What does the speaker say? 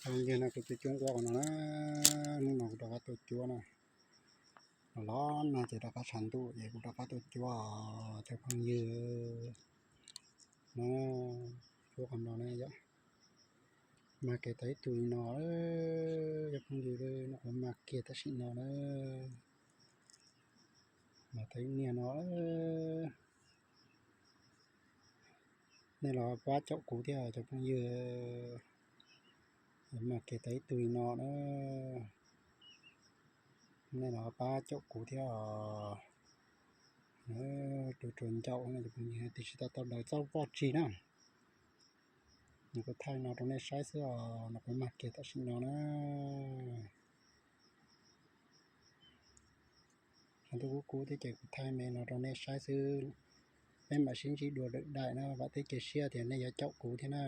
Cov phooj ywg, no kuv tus cuab nquab qhov no na, hnub no kuv rov qab tuaj cuab na. Los los nag ces rov qab tshav ntuj ces kuv rov qab tuaj cuab cov phooj ywg na. Cuab qhov no na yom, mag kiag tau ib tug li no, cov phooj ywg, no kuv mag kiag tam sim no na, mag tau ib niag no. Nej los pab caum kuv thiab cov phooj ywg, mag kiag tau ib tug li no na. Nej los pab caum kuv thiab os. Tus tsuas ncaum no cov phooj ywg, tiam sis tau tau daws txoj voj tsi na. Nws kuv thaij no rau nej saib xwb os, no kuv mag kiag tam sim no na. Tshav ntuj kub kub thiab ces kuv thaij me no rau nej saib xwb. Peb mam sib ntsib dua lwm daim na, vam thiab cia siab tias nej yuav caum kuv thiab na.